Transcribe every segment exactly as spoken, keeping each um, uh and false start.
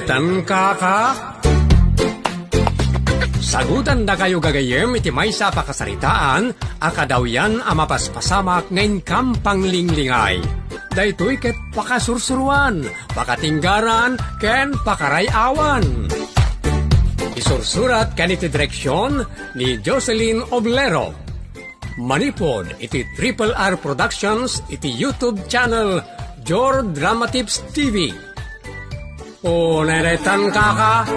Tan kaka? Sagutandakayo gagayyem iti maysa a pakasaritaan a kadawyan a mapaspasamak nga inkam panglinglingay. Daytoy ket pakasursuruan, pakatinggaran, ken pakaray-awan. Isursurat ken iti direksion ni Jocelyn Oblero. Manipud iti Triple R Productions iti YouTube channel Jor Drama Tips T V. O, nairetan kaka.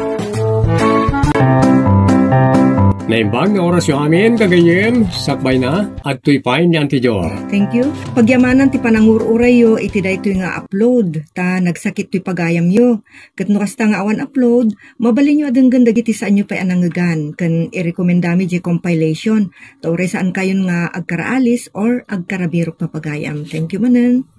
Naimbag nga orasyo amin, gagayyem, sakbay na, adtoy pay ni Auntie Jor. Thank you. Pagyamanan ti panangur-urayyo iti daytoy nga upload, ta nagsakit toy pagayamyo. Ket no kasta nga awan upload, mabalinyo a denggen dagiti saanyo pay a nangegan, ken irekomendami diay compilation, ta uray saankayon nga agkaraalis or agkarabirok mapagayam. Thank you manen.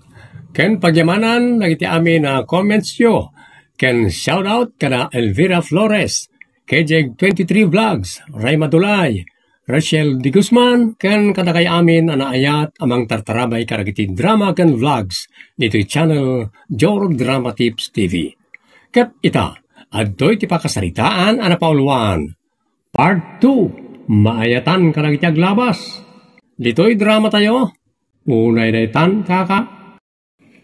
Ken pagyamanan dagiti amin a commentsyo, ken shoutout kada Elvira Flores, K J twenty-three Vlogs, Ray Madulay, Rachel De Guzman, ken kadakay amin a naayat a mangtartarabay kadagiti drama ken vlogs ditoy channel Jor Drama Tips T V. Ket ita, adtoy ti pakasaritaan a napauluan. Part two, maayatan kadagiti aglabas. Ditoy dramatayo, unay daytan, kaka.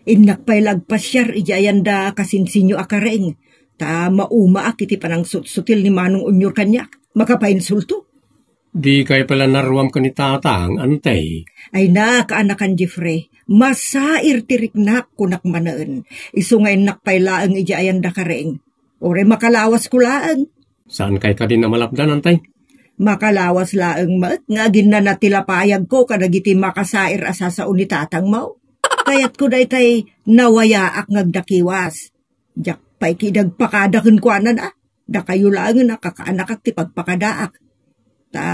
Innak pay la agpasiar idiay ayanda kasinsinyo a kareng, ta maumaak iti panangsutsutil ni Manong Onyor kaniak. Makapainsulto. Dikay pay la naruam ken ni Tatang, Antay. Ay na, kaanakan Jeffrey, masair ti riknak, kunak manen. Isu nga innak pay laeng idiay ayanda kareng. Uray makalawasko laeng. Saankay kadi a malapdan, Antay? Makalawas laeng met nga aginnana ti lapayagko kadagiti makasair a sasao ni tatangmo. Kayatko daytay nawayaak nga agdakiwas. Diak pay kidagpakada kenkuana. Dakayo laengen a kakaanakak ti pagpakadaak. Ta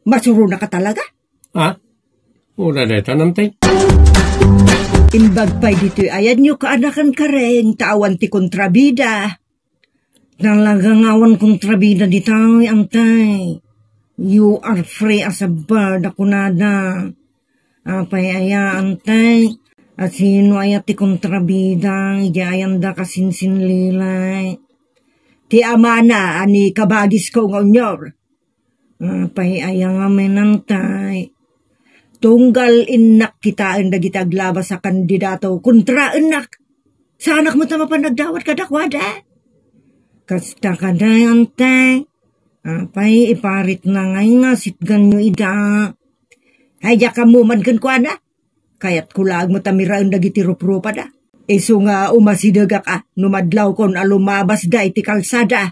masuronaka talaga. Ha? Una daytan, Antay? Imbag pay ditoy ayatyo kaanakan kareng ta awan ti kontrabida. Talaga nga awan kontrabida ditoy, Antay. You are free as a bird, a kunada. Apay aya, Antay? A sino aya ti kontrabida idiay ayanda kasinsinlilay? Ti amana a ni kabagisko nga Onyor. Apay aya ngamin, Antay? Tunggal innak kitaen dagiti aglabas a kandidato kontraennak. Saanak met a mapan nagdawat kadakuada. Kasta kadi, Antay? Apay, iparitna ngay nga sitganyo ida. Ay, diak ammo man kenkuana. Kayatko laeng met a miraen dagiti ruprupada. Isu nga umasidegak a no madlawkon a lumabasda iti kalsada.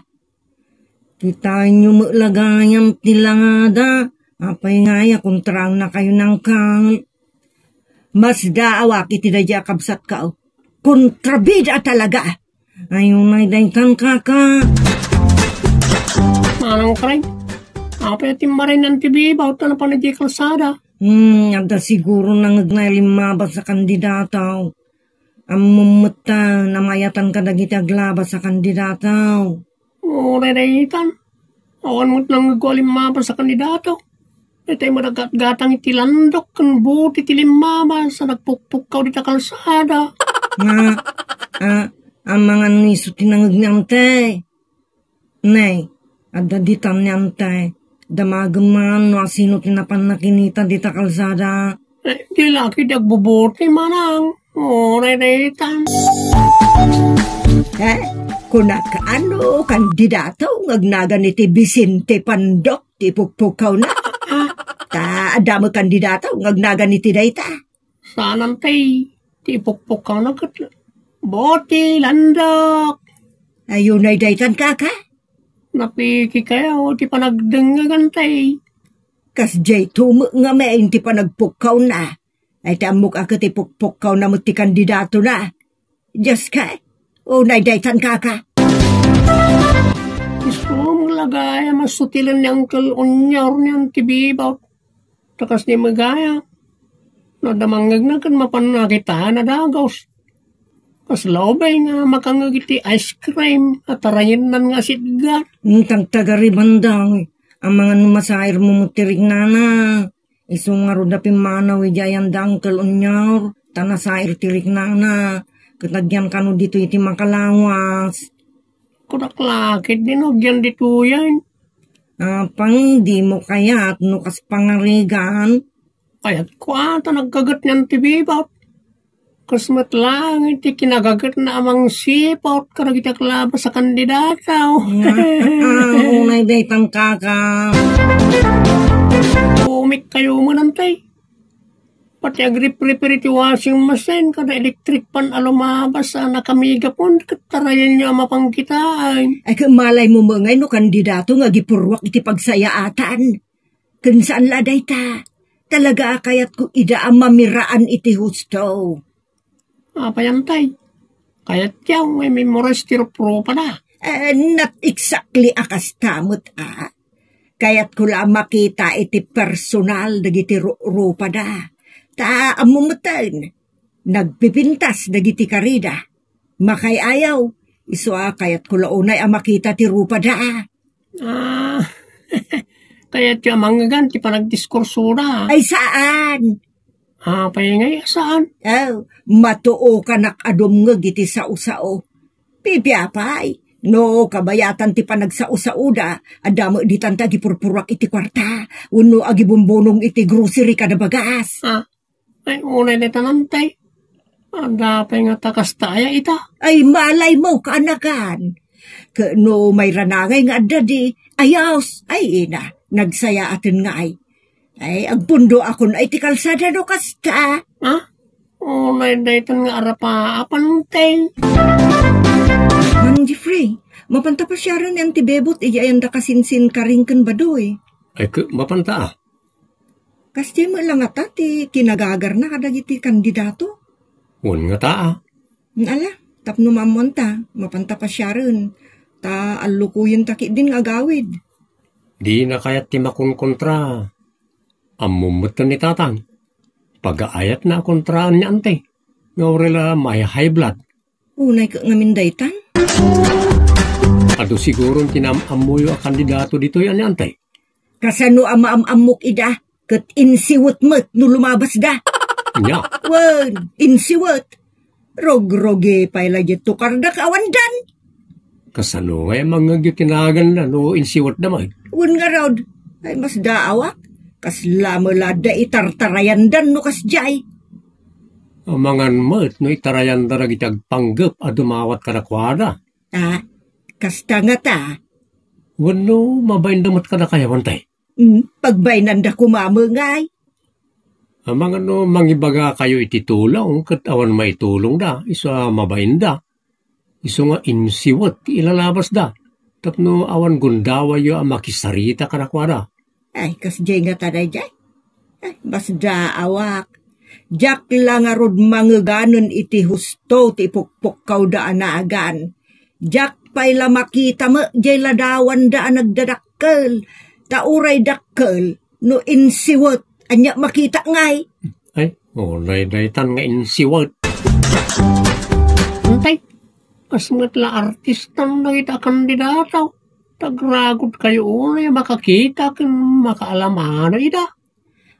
Kitaenyo met la gayam ti langada. Apay ngay a kontraennakayo nangkal? Masdaawak iti daydiay a kabsatko. Kontrabida talaga. Ay, unay daytan, kaka. Manang Kring, apay a timmaray ni Auntie Bibaw ta napan idiay kalsada? Hmm, adda siguro nangngegna a limmabas a kandidato. Ammom met ta, namayatan kadagiti aglabas a kandidato. Uray daytan, awan met nangngegko a limmabas a kandidato. Daytay madagatgatang iti landok ken buot iti limmabas a nagpukpukkaw dita kalsada. Nga, a, amangan isu ti nangngeg ni Antay. Nay, adda ditan ni Antay. Damagem man no asino ti napanna kinita dita kalsada. Eh, di la ketdi agbubuti, manang. Uray daytan. Eh, kunak, ano, kandidato nga agnagan iti Vicente Pandok ti ipukpukkawna? Ta adda met kandidato nga agnagan iti dayta? Saan, Antay, ti ipukpukkawna ket buot ti landok. Ay, unay daytan, kaka? Napikikayo ti panagdengngeg, Antay. Kasdiay to met ngamin ti panagpukkawna. Ay, ti ammok a ket ipukpukkawna met ti kandidatona. Dios ka, unay daytan, kaka. Isu met la gayam a sutilen ni Uncle Onyor ni Auntie Bibaw. Ta kasdi met gayam, no adda mangngegna ket mapanna a kitaen a dagus. Kasla ubing nga makangngeg iti ice cream a tarayennan nga sitgan. Tagtagari, Bandang, amangan no masairmo met ti riknana. Isu ngarud a pimmanaw idiay ayanda Uncle Onyor, ta nasair ti riknana, ket agyan kano ditoy iti makalawas. Kunak lakit din, agyan ditoyen. Apay, dimo kayat no kas pangarigan? Kayatko a, ta naggaget niyan ti bibot. Kas met laeng iti kinagagetna a mangsipot kadagiti aglabas a kandidato. Nga, ah, unay daytan, kaka. Umikkayo man, Antay. Pati agrip-repair iti washing machine kada electric fan a lumabas a nakamigapon, ket tarayenyo a mapangkitaan. Ay, ket malaymo met ngay no kandidato nga agipurruak iti pagsayaatan. Ken saan la dayta. Talaga a kayatko ida a mamiraan iti husto. Apay, Antay? Kayatyo nga i-memorize ti ruprupada. Eh, not exactly a kasta met, a. Kayatko la a makita iti personal dagiti ru-, rupada. Ta ammom metten, nagpipintas dagiti karida. Makay-ayaw, isu a kayatko la unay a makita ti rupada. Ah, kayatyo a mangngegan ti panagdiskursoda. Ay, saan. Apay ngay a saan? Oh, matuokanak a dumngeg iti sao-sao. Pipiapay, no kabayatan ti panagsao-saoda, adda met ditan ti agipurpuruak iti kuarta, wenno agibumbunong iti grocery kada bagas. Ah, ay, unay daytan, Antay. Adda pay nga ta kasta aya ita? Ay, malaymo, kaanakan. Ket no mayranangay nga adda di, ayos, ay ina, nagsayaaten ngay. Ay, agpundoakon ay ti kalsada no kasta. Ha? Unay daytan nga arapaapan, Antay. Mang Jeffrey, mapanta pasiaren ni Auntie Bebot idiay anda kasinsin karing ken badoy. Ay, ket mapanta a. Kasdiay met la ngata ti kinagagarna kadagiti kandidato? Wen ngata a. Ala, tapno maammoanta, mapanta pasiaren, ta allukoyenta ketdin nga agawid. Dina kayat ti makonkontra. Ammom metten ni Tatang. Pagaayatna a kontraan ni Auntie. Nga uray la may high blood. Unay ket ngamin daytan? Adu siguron ti naam-ammoyo a kandidato ditoy a ni Auntie. Kasano a maam-ammok ida? Ket insiwet met no lumabasda. Ania? Wen, insiwet. Rugrogi pay la diay tokarda ket awandan. Kasano ngay a mangngegyo ti naganna no insiwetda met? Wen ngarud, ay masdaawak. Kasla met la adda itartarayandan no kasdiay. Amangan met no itarayanda dagiti agpanggep a dumawat kadakuada. Ah, kasta ngata. Wenno mabainda met kadakayo, Auntie? Hmm, pagbainanda koma met ngay. Amangan no mangibagakayo iti tulong ket awan maitulongda, isu a mabainda. Isu nga insiwet ti ilalabasda, tapno awan gundawayyo a makisarita kadakuada. Ay, kasdiay ngata daydiay. Ay, masdaawak. Diak la ngarud mangeganen iti husto ti ipukpukkawda a nagan. Diak pay la makita met diay ladawanda a nagdadakkel. Ta uray dakkel, no insiwet, ania makita ngay? Ay, unay daytan nga insiwet. Antay, kas met la artistan dagita a kandidato. Tagragudkayo unay a makakita ken makaalamana ida.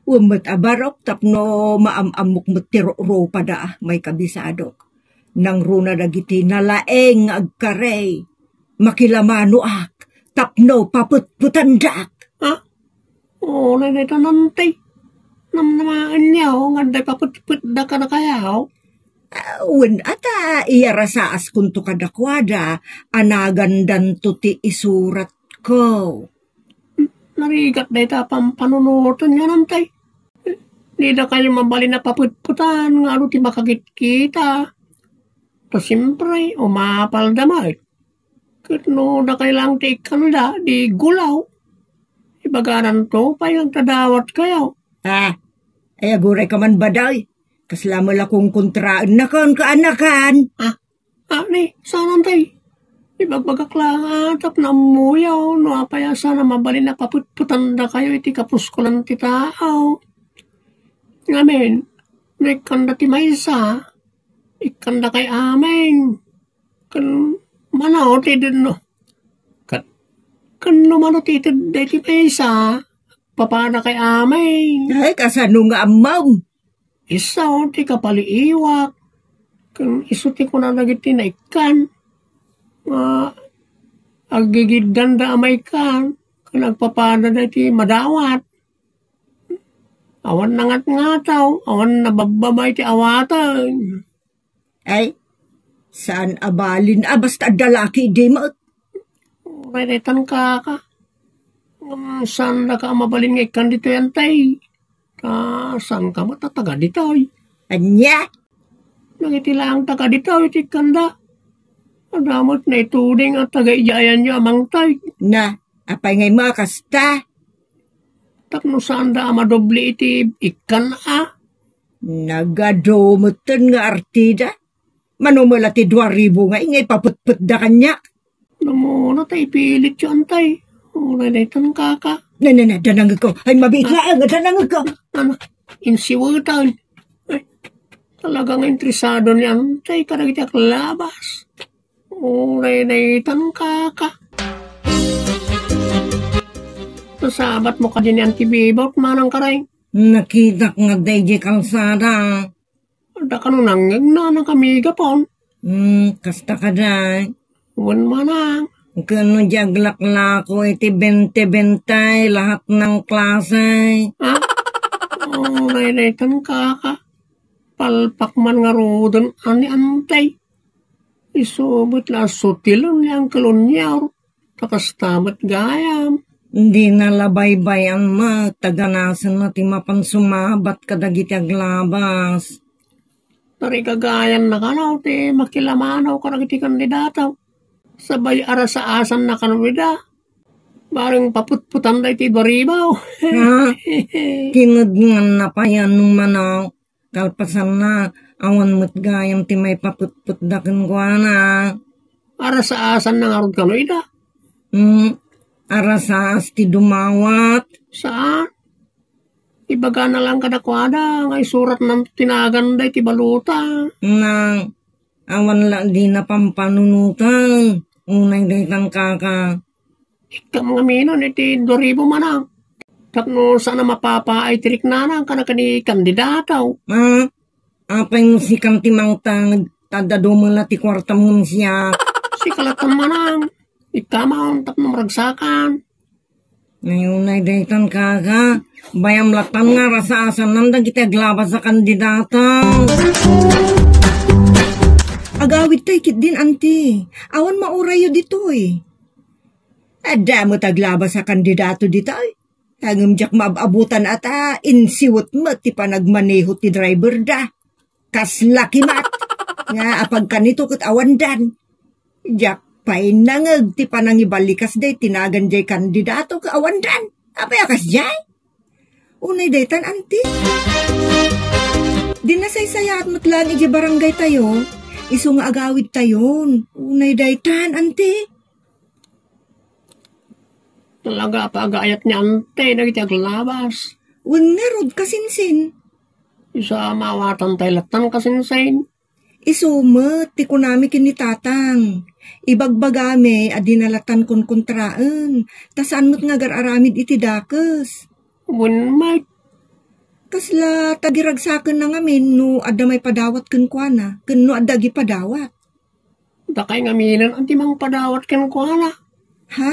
Wen met a barok tapno maam-ammok met ti rurupada, maikabisadok. Nangruna dagiti nalaeng nga agkarey. Makilamanoak tapno papetpetandak. Ha? Unay daytan, Antay. Namnamaenyo nga adda papetpetda kadakayo? Ah, wen a ta iyarasaaskonto kadakuada a nagandanto ti isuratko. Narigat dayta a pampanunotenyo, Antay. Didakayo mabalin a papetpetan nga adu ti makakitkita. Ta siempre, umapalda met. Ket no dakay laeng ti ikkanda, di gulaw. Ibagananto pay nga agdadawatkayo. Ah, ay, agurayka man, badoy. Kasla met la konkontraennakan, kaanakan. Ah, ah, ni, saan, Antay? Ibagbagak laeng a tapno ammoyo no apay a saan a mabalin a papetpetandakayo iti kapuskolan ti tao. Ngamin, no ikkanda ti maysa, ikkandakay amin. Ken mano ti denno? Ket ken no mano ti itedda iti maysa, papanakay amin. Ay, kasano nga ammom? Isu ti kapaliiwak. Ken isu ti kuna dagiti naikkan. Nga, Aggigiddanda a maikkan, ken agpapadada iti madawat. Awan nangatngataw, awan nababbaba iti awaten. Ay, saan a balin a basta adda laki idi met? Uray daytan, kaka. Ngem saandaka a mabalin nga ikkan ditoy, antay. Ta saanka met a taga ditoy. Ania? Dagiti laeng taga ditoy ti ikkanda. Adda met naituding a taga idiayanyo a mangted. Na, apay ngay met a kasta? Tapno saanda a madoble iti ikkan a. Nagadu metten nga artida. Mano met la ti dua ribu nga ingay papetpetda kaniak? Namuna ta ipilityo, antay. Uray daytan, kaka. Na, na, na, danangko. Ay, mabiit Ah. laeng, danangko. Ano? Insiwetan. Ay, talaga nga interesado ni antay kadagiti aglabas. Uray daytan, kaka. Nasabat mo kadi ni Auntie Bebot, manang karay? Nakitak nga daydi kalsada. Adda kano nangngegna, nang kami gapon? Hmm, kasta kada. Wen manang. Kano di aglaklako iti bente-bente, lahat ng klase. Ha? Uray daytan, kaka. Palpak man ngaruden a ni antay. Isu met la a sutilen ni Uncle Onyar. Ta kasta met gayam. Dina la baybay-an met, ta ganasenna ti mapan sumabat kadagiti aglabas. Tarigagayanna kano ti makilamanaw kadagiti kandidato. Sabay arasaasanna kano ida. Bareng paputputanda iti dua ribu. Ha? Kinudnganna pay a no manok. Kalpasanna, awan met gayam ti maipaputputda kenkuana. Arasaasanna ngarud kano ida? Hmm, arasaas ti dumawat. Saan? Ibagana lang kadakuada nga isuratnan ti naganda iti balota. Nang, awan la dina pampanunotan. Unay daytan, kaka. Ikkam ngamin iti dua ribu, manang. Tapno saan a mapapaay ti riknana kanakan ni kandidato. Ah, apay no sikan ti mangted, ta adu met la ti kuartam ngem siak. Sika latta, manang. Ikkamon tapno maragsakan. Nay, unay daytan, kaka. Bayam latta nga arasaasannan dagiti aglabas a kandidato. Agawidtay ketdin, anti. Awan maurayyo ditoy. Adda met aglabas a kandidato ditoy. Ngem diak maab-abutan a ta insiwet met ti panagmaneho ti driverda. Kasla kimat nga apagkanito ket awandan. Diak pay nangeg ti panangibalikas daydi nagan diay kandidato ket awandan. Apay a kasdiay? Unay daytan, anti. Dinna saysayaat met laeng idiay barangaytayo. Isu nga agawidtayon. Unay daytan, anti. Talaga a pagaayat ni anti dagiti aglabas. Wen ngarud, kasinsin. Isu a maawatantay lattan, kasinsin. Isu met ti kunami ken ni tatang. Ibagbagami a dina lattan konkontraen, ta saan met nga agar-aramid iti dakes. Wen met. Kasla tagiragsakenna ngamin no adda maipadawat kenkuana, ken no adda agipadawat. Dakay ngaminen a ti mangpadawat kenkuana. Ha?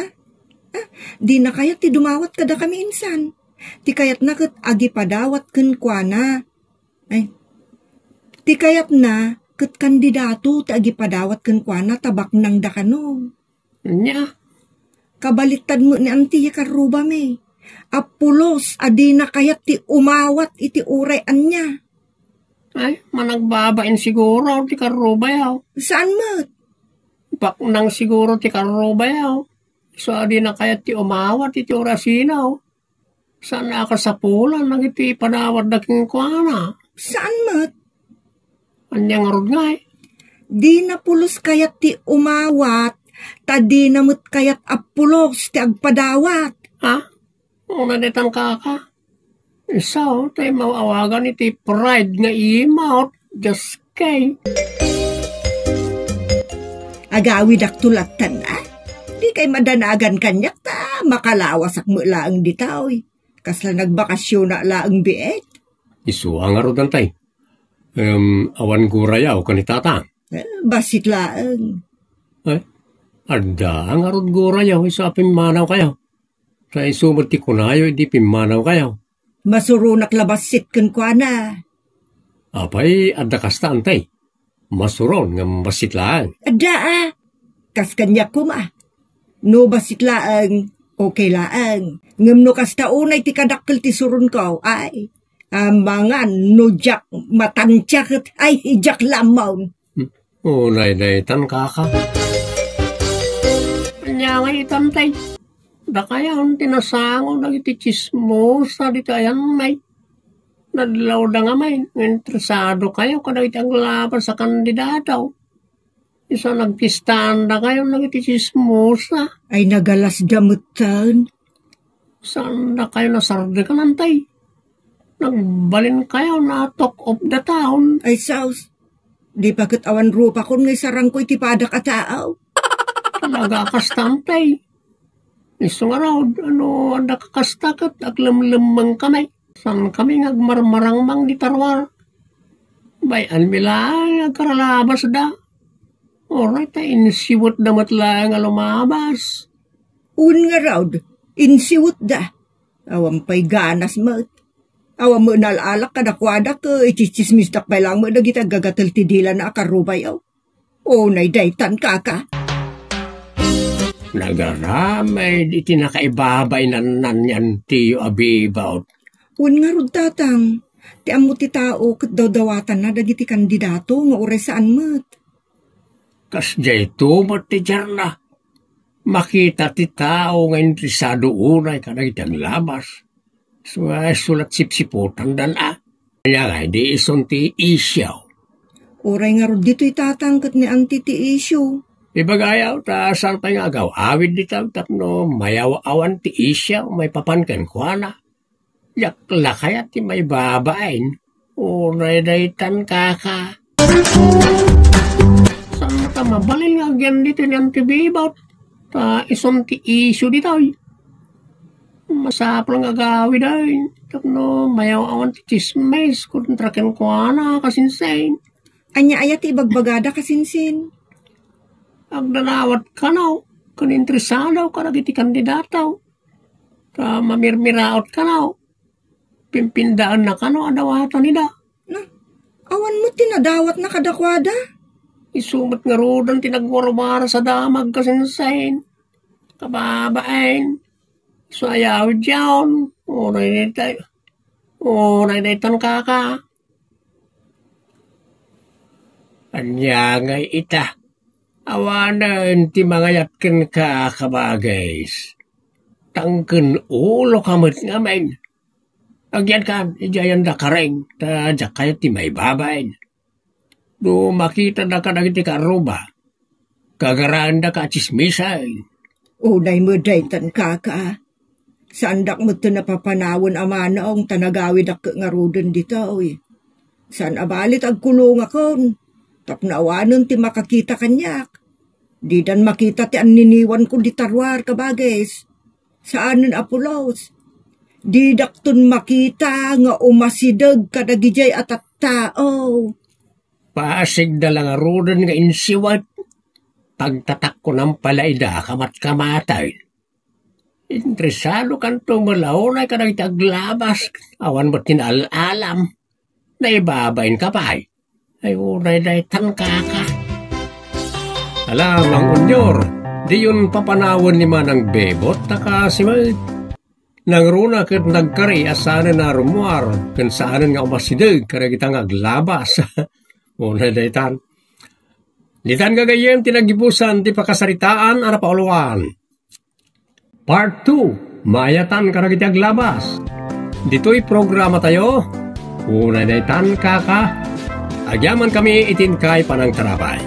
Ah, dina kayat ti dumawat kadakami insan. Ti kayatna ket agipadawat kenkuana. Ay, ti kayatna ket kandidato ti agipadawat kenkuana ta baknangda kano. Ania? Kabalittad met ni anti ya karrubami. Appulos a dina kayat ti umawat iti uray ania. Ay, managbabain siguro ti karrubayo. Saan met? Baknang siguro ti karrubayo. Isu a dina kayat ti umawat iti uray a sinaw. Saan a kasapulan dagiti padawatda kenkuana? Saan met? Ania ngarud ngay? Dina pulos kayat ti umawat, ta dina met kayat a pulos ti agpadawat. Ha? Una ditan, kaka. Isu, tay maawagan iti pride nga imot. Just kay. Agawidakto lattan, a? Dikay madanagan kaniak ta makalawasak met laeng ditoy. Kasla nagbakasiona laeng biit. Isu a ngarud, antay. Em, awan gurayaw ken ni tata. Eh, bassit laeng. Ay, Adda ngarud gurayo isu a pimmanawkayo. Sa isu met ti kunayo idi pimmanawkayo. Masuronak la bassit kenkuana. Apay, adda kasta, antay? Masuron ngem bassit laeng. Adda a. Kas kaniak koma. No bassit laeng, okay laeng. Ngem no kasta unay ti kadakkel ti suronko, ay, amangan no diak matantia ket, ay, diak lammaon. Hmm. Unay daytan, kaka. Ania ngay itan, tay? Dakayon ti nasango dagiti tsismosa ditoy ayanmi. Nadlawda ngamin nga interesadokayo kadagiti aglabas a kandidato. Isu a nagpistaandakayo dagiti tsismosa. Ay, nagalasda metten. Saandakayo nasardekanan, tay? Nagbalinkayo na talk of the town. Ay, sus. Di pa ket awan rupakon nga isarangko iti padak a tao. Talaga a kasta, tay? Isu ngarud, no adda ka kasta ket aglemlemmengkami. Saankami nga agmarmarangmang dita ruar. Bay-anmi laeng nga agkaralabasda. Uray ta insiwetda met laeng a lumabas. Wen ngarud, insiwetda. Awan pay ganas met. Awan met naal-alak kadakuada ket itsitsismisdak pay laeng met dagiti aggagatel ti dilana a karrubayo. Unay daytan, kaka. Nagaramid iti nakaibabainan ni antiyo a bibot. Wen ngarud, tatang, ti ammo ti tao ket dawdawatanna dagiti kandidato nga uray saan met. Kasdiay to met ti diarna. Makita ti tao nga interesado unay kadagiti aglabas. Isu nga isu la ti sipsiputandan a. Ania ngay, di isun ti issue? Uray ngarud ditoy, tatang, ket ni anti ti issue. Ibagayo ta saan pay nga agaw-awid dita tapno mayaw-awan ti issue maipapan kenkuana. Diak la kayat ti maibabain. Uray daytan, kaka. Saan ta mabalin nga agyan ditoy ni anti bibot? Ta isun ti issue ditoy. Masapul nga agawid ay tapno mayaw-awan ti tsismis kontra kenkuana, kasinsin. Ania aya ti ibagbagada, kasinsin? Agdadawat kano ken interesado kadagiti kandidato. Ta mamirmiraot kano. Pimpindaanna kano a dawatan ida. Na, awan met ti nadawatna kadakuada. Isu met ngaruden ti nagwarwara sa damag, kasinsin. Kababain. Isu a yawid yaon. Uray daytay. Uray daytan, kaka. Ania ngay ita? Awanen ti mangayat kenka, kabagis. Tangken uloka met ngamin. Agyankan, idiay ayan da kareng, ta diak kayat ti maibabain. No makitada kadagiti karruba, gagaraendaka a tsismisan. Unay met daytan, kaka. Saandak met ti napapanawen a manong ta nagawidak ket ngaruden ditoy. Saan a bali ti agkulongakon, tapno awanen ti makakita kaniak. Didan makita ti anniniwanko dita ruar, kabagis. Saanen a pulos. Didakton makita nga umasideg kadagidiay a tattao. Pasigda la ngaruden nga insiwet. Pagtatakkonan pay la ida kamatkamataen. Interesado kanto met la unay kadagiti aglabas, awan met ti naal-alam. Naibabainka pay. Ay, unay daytan, kaka. Ala, Mang Unyor, diyon papanawen ni Manang Bebot, ta kaasi met. Nangruna ket nagkari a saanen a rummuar, ken saanen nga umasideg kadagita nga aglabas. Unay daytan. Ditan gagayyem ti nagibusan ti pakasaritaan a napauluan. Part two, maayatan kadagiti aglabas. Ditoy programatayo, unay daytan, kaka, agyamankami iti inkay panangtarabay.